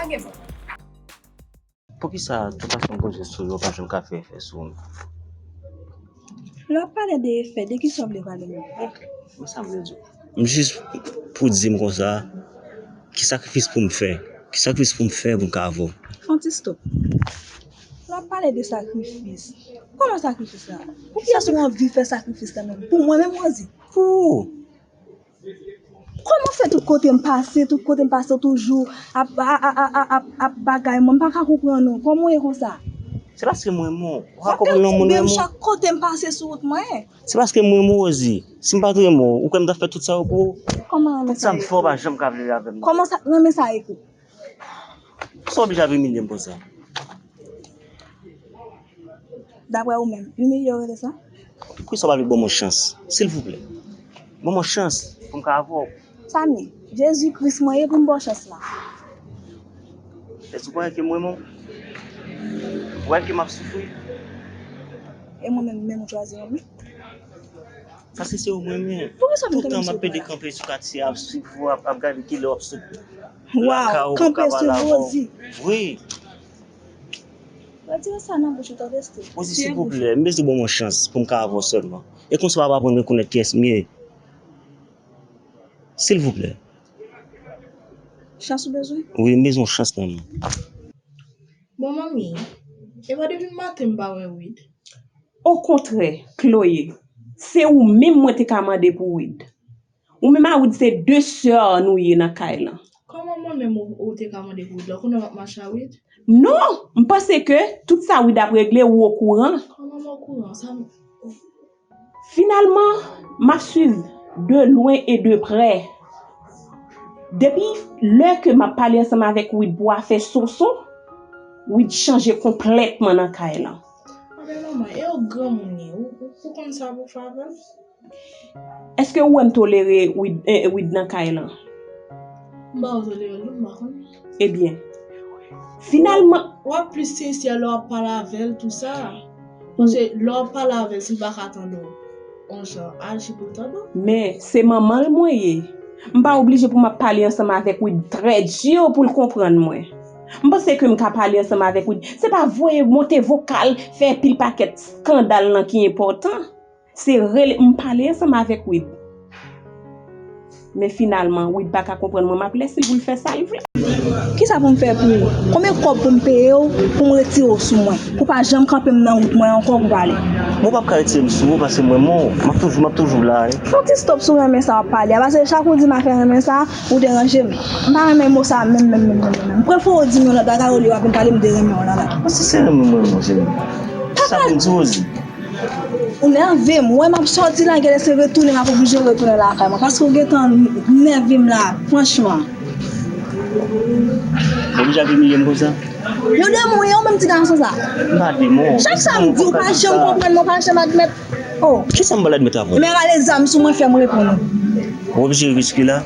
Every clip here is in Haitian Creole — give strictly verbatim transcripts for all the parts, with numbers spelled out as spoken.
Pa gen pwoblèm. Poukisa tout fason m poze sou yo pa janm ka fè efè sou ou? Lè w ap pale de efè, de kisa w vle pale menm? Men sa m vle di w. M jis pou di m konsa, ki sakrifis pou m fè? Ki sakrifis pou m fè pou m ka avè w? Fè yon ti stop. Lè w ap pale de sakrifis, kòman sakrifis la? Poukisa w anvi fè sakrifis la menm? Pou mwen menm, Rosie? Pou ou? Kòman fè tout kote m pase, tout kote m pase, w toujou ap, ap, ap, ap, ap bagay mwen, m pa ka konprann ou. Kòman w ye konsa? Se paske m renmen w. Ou ka konprann lanmou m renmen w. W ap pèdi m chak kote m pase sou wout mwen. Se paske m renmen w, Rosie. Si m pa t renmen w, ou kwè m t ap fè tout sa yo pou ou? Kòman renmen sa ye pou ou? Tout sa m fè, ou pa janm ka vle avè m. Kòman sa, renmen sa ye pou ou? Sa w oblije ap imilye m konsa? Daprè ou menm, imilye yo rele sa? Poukisa w pa vle ban m yon chans, silvouplè? Ban m yon chans pou m ka avè w. Samy, Jezi Kris mwen ye pou m ba w chans la. Èske w kwè ke m renmen w? Ou kwè ke m ap soufri? E mwen menm, menm ou chwazi renmen? Sa se se ou mwen men. Poukisa w vin tande m sou wout mwen la? Toutan m ap pede kanpe sou katye a, ap swiv ou, ap, ap gade kilè w ap sot lakay ou pou m ka pale avè w. Waw, kanpe sou Rosie. Wi. Retire sa nan bouch ou tande, Steve. Rosie, silvouplè, m bezwen ban m yon chans pou m ka avè w sèlman. E konsa w ap aprann rekonèt kiyès m ye. Silvouplè. Chans ou bezwen? Wi, m bezwen yon chans nan men w. Bon, manmi, e pa depi maten m pa wè Wid. Okontrè, Chloé, se ou menm mwen te ka mande pou Wid. Ou menm a Wid se de sè nou ye nan kay lan. Kòman mwen menm ou, ou te ka mande pou Wid la? Ou konnen w ap mache a Wid? Non, m panse ke tout sa Wid ap regle, ou okouran. Kòman m okouran? Sa m. Finalman, m ap swiv de lwen e de prè. Depi lè ke m ap pale ansanm avèk Wid pou afè Soso, Wid chanje konplètman nan kay lan. Anben manman, e w granmoun ye, ou, ou, ou konn sa pou w fè avè l? Èske ou wè m tolere Wid, eh, Wid nan kay lan? M pa wè w tolere l non, m pa konnen. Ebyen, finalman. W ap plis sensè lè w ap pale avè l, tou sa. Paske lè w ap pale avè l, si l pa ka tande w, yon jan, aji pou l tande w. Men, se manman l mwen ye. M pa oblije pou m ap pale ansanm avèk Wid trè di pou l konprann mwen. M panse ke m ka pale ansanm avèk Wid. Se pa voye monte vokal, fè pil pakèt eskandal nan ki enpòtan. Se rele, m pale ansanm avèk Wid. Men finalman, Wid pa ka konprann mwen, m ap lese l pou l fè sa l vle. Kisa pou m fè pou ou? Konbyen kòb pou m peye w pou m retire w sou mwen? Pou w pa janm kanpe m nan wout mwen ankò pou pale. Bon, w p ap ka retire m sou ou paske m renmen w. M ap toujou, m ap toujou la wi. Fè yon ti stop sou renmen sa w ap pale a, paske chak ou di m afè renmen sa, ou deranje m. M pa renmen mo sa menm, menm, menm, menm, menm. M prefere w di m yon lòt bagay olye w ap vin pale m de renmen w la la. Bon, si se renmen m renmen w, cheri. Kisa pou m di w, Rosie? Ou nève m. Ou wè m ap sòti la, genlè se retounen m ap oblije retounen lakay mwen. Paske ou gentan nève m la, franchman. Ou oblije ap imilye m konsa? Yon demon ou ye, ou menm ti gason sa. M pa demon. Chak sa m di w pa janm konprann mwen, ou pa janm admèt. Oh. Kisa m pral admèt avè w? Ebyen rale zam sou mwen, fè m reponn ou. Ou oblije rive jiske la?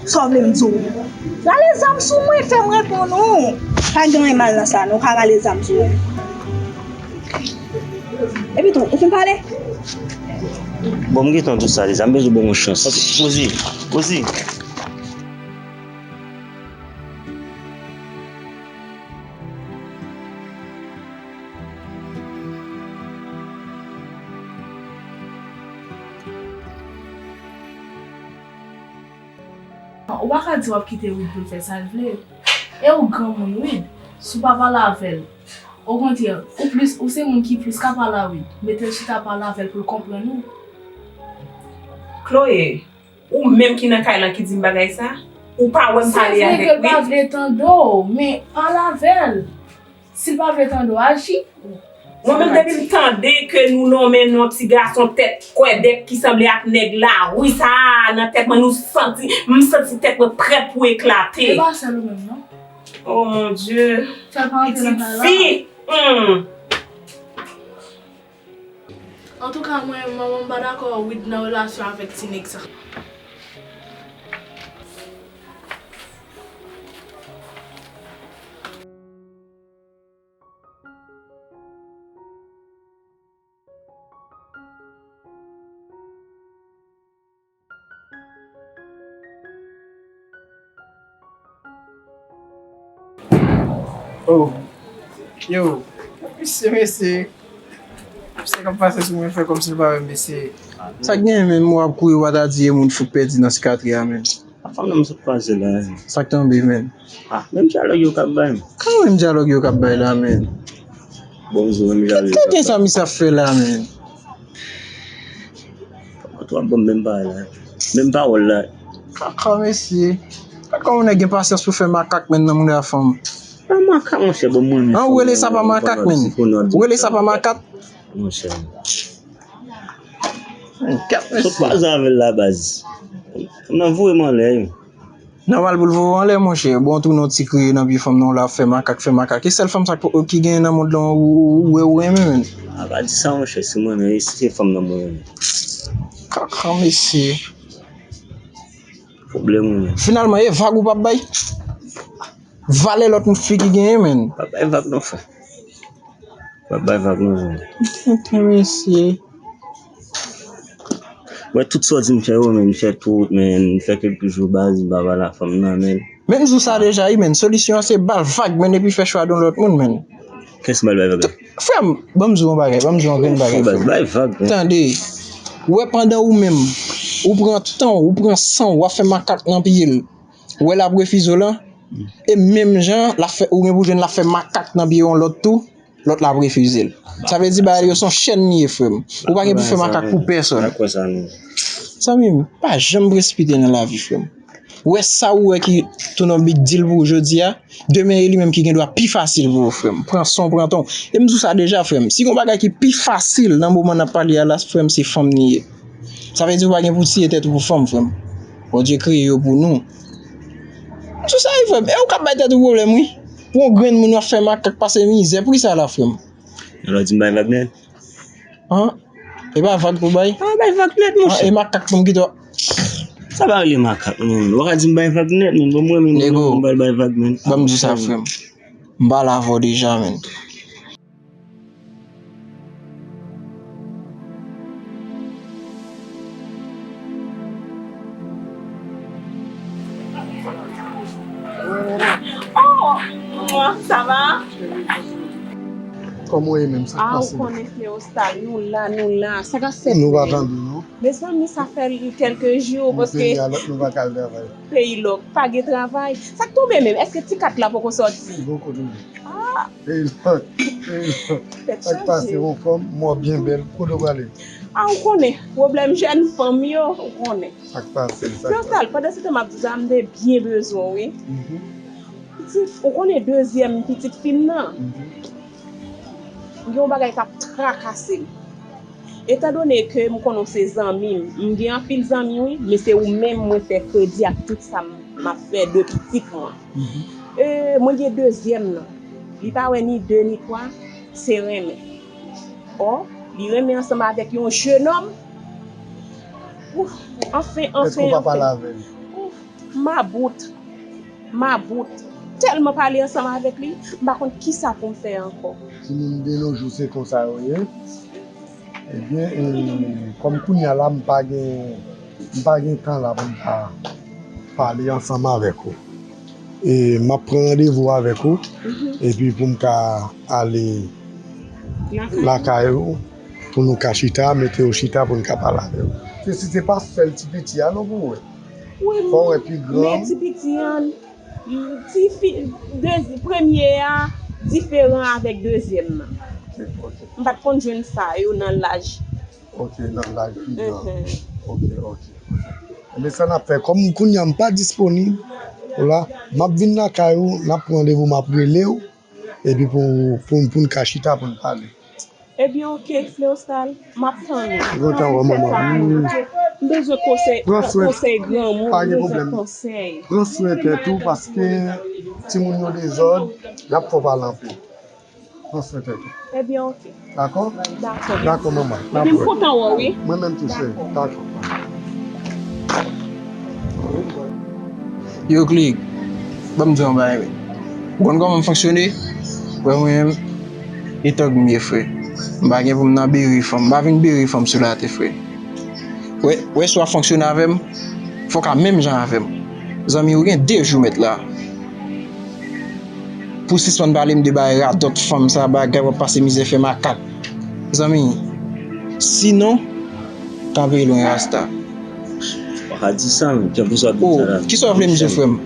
Sa w vle m di w? Rale zam sou mwen, fè m reponn ou. Pa gen anyen mal nan sa non, ou ka rale zam sou mwen. Epi tou, ou fin pale? Bon, m gentan di w sa deja, m bezwen ba w yon chans. Poze, poze. Ou pa ka di w ap kite Wid pou l fè sa l vle. E ou granmoun Wid, si w pa pale avè l. Okontrè, ou plis, ou se moun ki plis ka pale a Wid. Mete l chita pale avè l pou l konprann ou. Chloé, ou menm ki nan kay lan ki di m bagay sa? Ou pa wè m pale avèk Wid? Se vre ke l pa vle tande w, men pale avè l. Si l pa vle tande w, aji. Mwen menm depi m tande ke nou nonmen non ti gason tèt kwèdèk ki sanble ak nèg lari sa a nan tèt mwen, nou santi, m santi tèt mwen prè pou eklate. E pa sèl ou menm non. Oh mon Dieu. Pitit fi. Hmm. Antouka mwen, manman m pa dakò Wid nan relasyon avèk ti nèg sa. Oh, yo, mesye, mesye. Mesye k ap pase sou mwen fè kòmsi l pa wè m, mesye. Sa k genyen, menm w ap kouri, w pa ta di e moun fout pèdi nan sikatri a, menm. A fanm nan m sot kwaze la. Sa k tonbe, menm? Ah, menm dyalòg yo k ap bay m. Kòman menm dyalòg yo k ap bay la, menm? Bon, zo, menm dyalòg yo k ap bay. Tande sa misye ap fè la, menm. Kòman tou ap ban m menm bagay la? Menm pawòl la. Kaka, mesye. Kaka, yon nèg gen pasyans pou fè makak, menm nan mouda fanm. Pa makak, monchè, bon, mwen menm. An, ou rele sa pa makak, menm? Ou rele sa pa makak? Monchè. Sot kwaze avè l la, baz. Fanm nan voye m anlè, wi. Nòmal pou l voye w anlè, monchè. Bon, tou non ti kriye nan pye fanm nan, w la ap fè makak, fè makak. E sèl fanm sa k, ki genyen nan mond lan ou, ou, ou wè ou renmen, menm. A, pa di sa, monchè, si m renmen, e si se fanm nan mwen renmen. Kaka, mesye. Pwoblèm ou menm. Finalman, e vag ou p ap bay? Valè lòt fi ki genyen, menm. Pa bay vag non, frè. Pa bay vag non, frè. Mesye. Wè, tout sa w di m fè yo, men m fè tout, men m fè kèk jou baz, m pa pale a fanm nan, men. Menm jou sa deja, wi, men. Solisyon an se ba l vag, men, epi fè chwa de yon lòt moun, men. Kès m al bay vag la? Frè m, ban m di w yon bagay, ban m di w yon grenn bagay, frè m. Bay vag, men. Tande, wè pandan ou menm, ou pran tan w, ou pran san w, w ap fè makak nan pye l. Ou wè l ap refize w lan, e menm jan, l ap fè, ou gen pou jwenn l ap fè makak nan pye yon lòt tou, lòt la ap refize l. Sa vle di bagay yo se yon chèn li ye, frè m. Ou pa gen pou fè makak pou pèsòn. Zanmi m, pa janm presipite nan lavi, frè m. Ou wè sa ou wè ki tounen yon big deal pou ou jodi a, demen e li menm ki gen dwa pi fasil pou ou, frè m. Pran san w, pran tan w. E m di w sa deja, frè m. Si gen yon bagay ki pi fasil nan moman n ap pale a la, frè m, se fanm li ye. Sa vle di ou pa gen pou tiye tèt ou pou fanm, frè m. Bondye kreye yo pou nou. M di w sa wi, frè m. E ou k ap bay tèt ou pwoblèm, wi. Pou yon grenn moun w ap fè makak pase mizè, poukisa la, frè m? Alò, di m bay vag nèt. An? E pa vag pou bay? Pa bay vag nèt, monchè. An, e makak pou m kite w. Sa pa rele makak, non. Ou pa ka di m bay vag nèt, men. Bon, mwen menm, non, m pral bay vag, men. Ban m di w sa, frè m. M pale avè w deja, men. Oh, sa va? Kòman w ye menm? Sa k pase? Ah, ou konnen, Fleostal, nou la, nou la. Sa k ap fèt menm? Nou pa tande w, non. Mezanmi, sa fè kèlke jou, paske peyi lòk, pa gen travay. Sa k tonbe menm? Èske ti kat la poko sòti? Poko toujou. Ah! Peyi lòk, peyi lòk. Sa k pase, yon fanm, mò byen bèl, kote w prale? Ah, ou konnen, pwoblèm jèn fanm yo, ou konnen. Sa k pase, sa k pase. Fleostal, pandan se tan m ap di w sa, m te byen bezwen w, wi. Mhm. Pitit, ou konnen dezyèm pitit fi m nan? Mhm. Gen yon bagay k ap trakase m. Etandone ke m konnen w se zanmi m, m gen anpil zanmi wi, men se ou menm mwen fè kredi ak tout sa m, m ap fè de pitit mwen. Mhm. E, mwen gen dezyèm nan. Li pa wè ni de ni twa, se renmen. Ò, li renmen ansanm avèk yon jenòm. Ouf, anfen, anfen, anfen. Èske w pa pale avè l? Ouf. M about. M about. Tèlman pale ansanm avèk li, m pa konn kisa pou m fè ankò. Timoun de nos jours, se konsa yo ye. Ebyen, e, kòm kounye a la, m pa gen, m pa gen tan la pou m ta pale ansanm avèk ou. E, m ap pran randevou avèk ou, mhm, epi pou m ka ale lakay ou, pou nou ka chita, mete yo chita pou n ka pale avè w. Se, se, se pa sèl ti piti a non pou wè. Wi, fò wè pi gran. Men ti piti an, ti fi, dezi-, premye a diferan avèk dezyèm nan. Ok, ok. M pa t konn jwenn sa yo nan laj. Ok, nan laj pi gran. Mhm. Ok, ok. Ebyen, sa n ap fè, kòm kounye a m pa disponib, la, m ap vin lakay ou, n ap pran randevou, m ap rele w, epi pou, pou, pou n ka chita, pou n pale. Ebyen, ok, Fleostal, m ap tann ou. M kontan wè w, manman. M bezwen konsèy, konsèy granmoun, m bezwen konsèy. Pran swen tèt ou, paske timoun yo dezòd, y ap fè w pale anpil. Pran swen tèt ou. Ebyen, ok. Dakò? Dakò. Dakò, manman. Ebyen, m kontan wè w, wi. Mwen menm tou, cheri. Dakò. Dakò. Yo, Klik, ban m di w yon bagay, wi. Ou konn kòman m fonksyone? Wè mwen menm, e tòg m ye, frè. M pa gen pou m nan bere fanm. M pa vin bere fanm sou latè, frè. Wè, wè si w ap fonksyone avè m, fò w ka menm jan avè m. Zanmi, ou gen de jou mèt la. Pou sispann pale m de bagay radòt fanm sa, bagay w ap pase mizè fè makak. Zanmi, sinon, kanpe lwen Rasta. Pa ka di sa, men, kèlkeswa ki sa la. Kisa w vle m di w, frè m?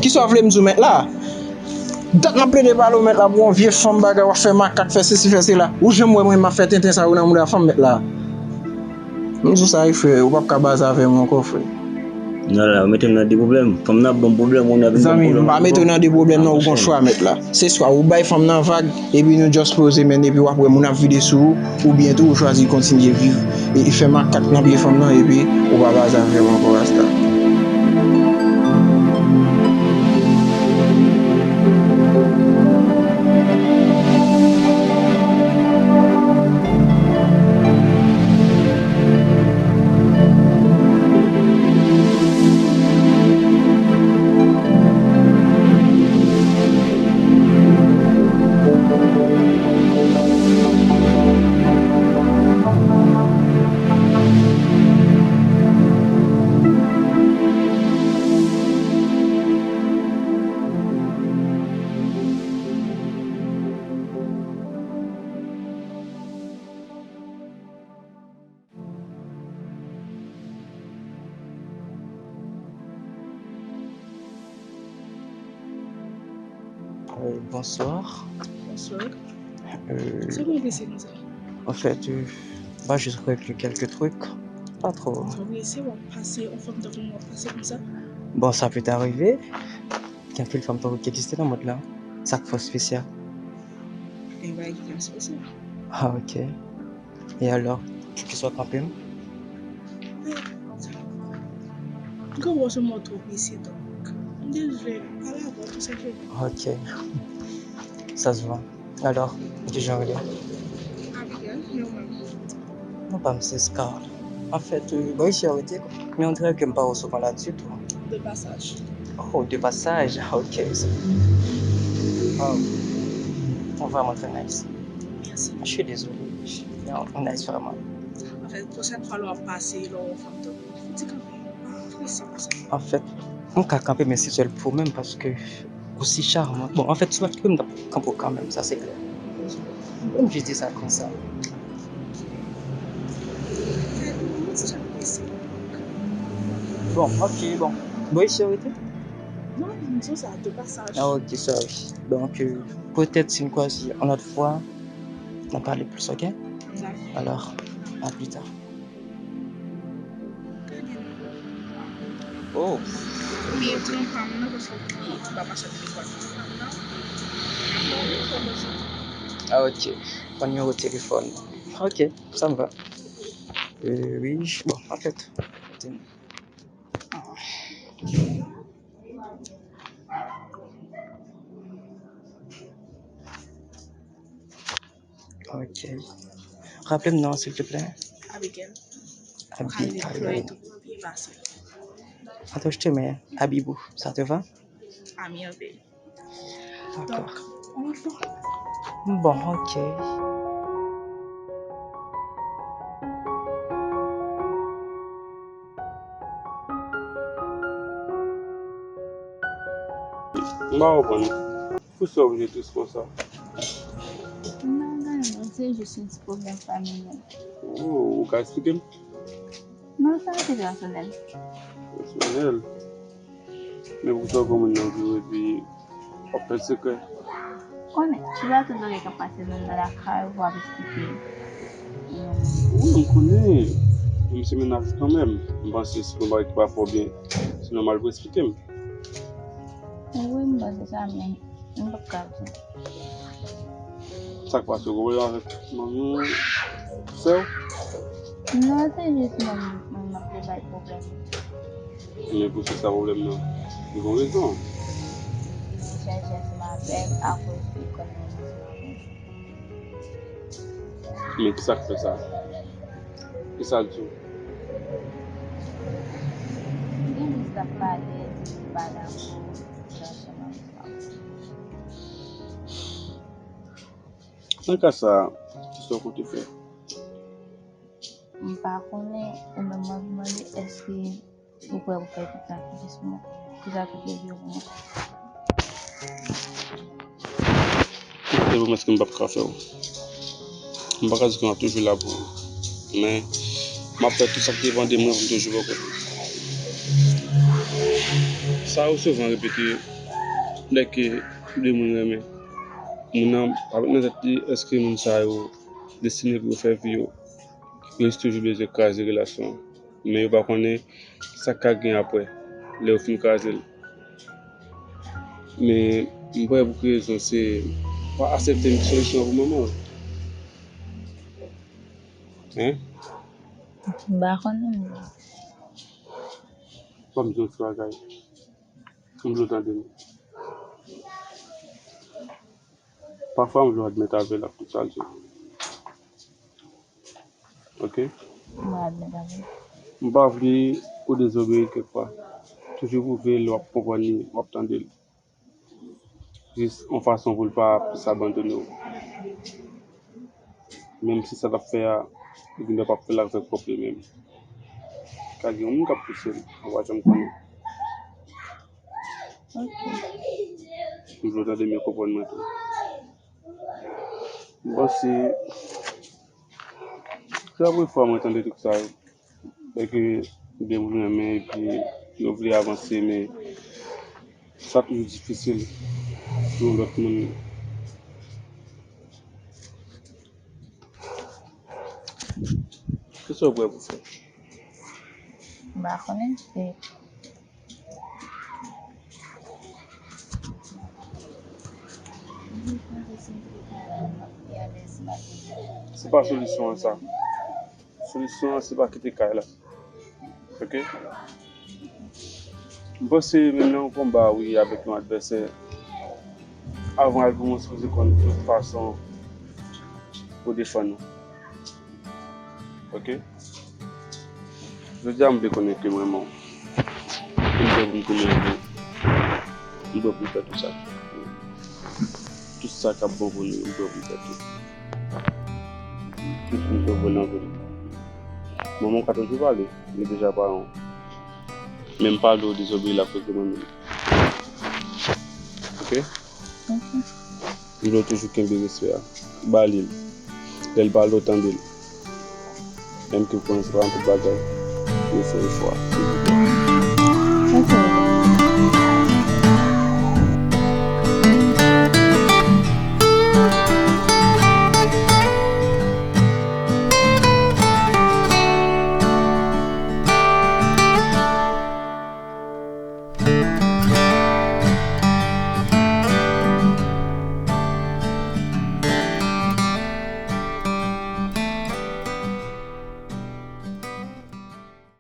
Kisa w vle m di w, mèt la? Dat m ap plede pale w, mèt la, pou yon vye fanm bagay, w ap fè makak, fè sesi, fè sela. Ou janm wè mwen m ap fè tenten sa yo nan mouda fanm, mèt la? M di w sa wi, frè, ou p ap ka baze avè m ankò, frè. Non, la, ou mete m nan de pwoblèm. Fanm nan ap ban m pwoblèm, ou nan vin ban m pwoblèm. Zanmi, m pa mete w nan de pwoblèm, non, ou gon chwa, mèt la. Se swa ou bay fanm nan vag, epi nou just poze men, epi w ap wè moun ap vide sou ou, oubyen tou ou chwazi kontinye viv e, e fè makak nan pye fanm nan, epi ou pa baze avè m ankò, Rasta. Euh, bonsoir. Bonsoir. Euh, Sa w ap prese konsa? En fait, euh, bah, juste régler quelques trucs. Pas trop. Prese w ap pase, yon fanm tankou mwen w ap pase konsa? Bon, ça peut arriver. Gen anpil fanm tankou ki egziste nan mond lan. Sa k fè w espesyal? Gen bagay ki fè m espesyal. Ah, ok. E alò, kèlkeswa kanpe m? M konprann se mwen twò prese, donk m te vle pale avè w tou senpleman. Ok. Ça se voit. Alò, ou kijan w rele? Abigail, e ou menm? Non pa m se Scar. Anfèt, euh, bon, isi a rete, men on dirait ke m pa wè w souvan la ditou. De passage. Oh, de passage, ah, ok. Oh, ou vrèman trè nice. Mèsi. Je suis désolé. Non, ou nice vrèman. Anfèt, pwochèn fwa lè w ap pase, lè w wè yon fanm tankou mwen, di kanpe. Pa prese konsa. Anfèt, m ka kanpe, men se sèl pwoblèm paske ou si charman. Bon, anfèt, si w pa t kanpe, m t ap kanpe w kanmenm, sa se klè. M jis di sa konsa. Fè nou ti jan prese. Bon, ok, bon. Bon, isi w rete? Non, m di w sa, de passage. Ah, ok, sorry. Donc, euh, peut-être si n kwaze yon lòt fwa, n a pale plis, ok? Dakò. Alors, à plus tard. Gade nou. Oh, Oubyen pran pa m nan, paske ou konnen m pa mache ak telefòn nan. Ah, ok. Pran nimewo telefòn. Ok, ça me va. Euh, oui, bon, en fait. Ok. Raple m non, silvouplè. Abigail. Abi, Kale flè tou pou byen pase. Attends, je te mets Abibou, ça te va? A mèvèy. D'accord. Donk, yon lòt fwa. Bon, ok. M pa konprann. Poukisa w oblije tris konsa? Non, non, non, se jis yon ti pwoblèm familyal. Oh, ou ka eksplike m? Non, sa se pèsonèl. Pèsonèl? Men poukisa w konn moun nan vre epi w ap pèdi sekrè? Konnen, se pa tout bagay k ap pase nan, nan lakay ou pou w ap eksplike. Wi, m konnen. Men m se mennaj ou kanmenm. M panse si gen yon bagay ki pa fè w byen, se nòmal pou w eksplike m. Wi, m panse sa, men m p ap ka di. Sa k pase, ou gen pwoblèm avèk manmi w, sè w? Non, se jis mwen, mwen, mwen m ap vle bay pwoblèm. Men pou se sa pwoblèm nan, li gen rezon. Li chèche ansanm avè m akoz li konnen mwen se yon. Men ki sa k fè sa? Ki sa l di w? Li jis t ap pale, di li pa dakò, li ansanm avèk manmi. Nan ka sa, kisa w konte fè? M pa konnen, ou menm w ap mande, èske ou prè pou fè tout sakrifis pou mwen? Tout sakrifis yo pou mwen? Se pwomès ke m p ap ka fè w. M pa ka di ke m ap toujou la pou ou. Men, m ap fè tout sa k depann de mwen pou m toujou bò kote w. Sa yo souvan repete, lè ke de moun renmen. Moun nan pa met nan tèt li, èske moun sa yo destine pou yo fè vi yo, yo toujou bezwen kraze relasyon an. Men yo pa konnen sa k ka gen apre, lè yo fin kraze l. Men, m pa wè pou ki rezon se pa aksepte solisyon an pou manman w. Hein? M pa konnen, mwen. Ban m di w yon ti bagay. M vle w tande m. Pafwa, m vle w admèt avè l ak tout sa l di w. Ok? M pa admèt avè l. M pa vle ou dezobeyi l kèk fwa. Toujou pwouve l w ap konprann li, w ap tande l. Jis yon fason pou l pa plis abandone w. Menm si sa l ap fè a, li gendwa p ap fè l avèk pwòp li menm. Ka gen yon moun k ap pouse l, ou pa janm konnen. Ok. M vle w tande m e konprann mwen tou. M panse, se la premye fwa mwen tande tout sa yo. Lè ke de moun renmen epi yo vle avanse, men sa toujou difisil pou yon lòt moun. Kisa w prè pou fè? M pa konnen, se Se pa solisyon an sa. Solisyon an se pa kite kay la. Ok? M panse menm nan yon konba, wi, avèk yon advèsè, avan al pou mwen sipoze konn tout fason pou defann ou. Ok? Jodi a m vle konnen ke m renmen w. E m prè pou m tounen avè w. M prè pou m fè tout sa. Tout sa k ap bon pou nou, m prè pou m fè tout. Tout pou m fè bon nan vi m. Manman w ka toujou pale, li deja paran w. Men m pale w dezobeyi l akoz de mwen menm. Ok? Ok. M vle w toujou kenbe respè a. Ba li l. Lè l pale w, tande l. Menm ke w konnen se pa nan tout bagay, men se yon chwa.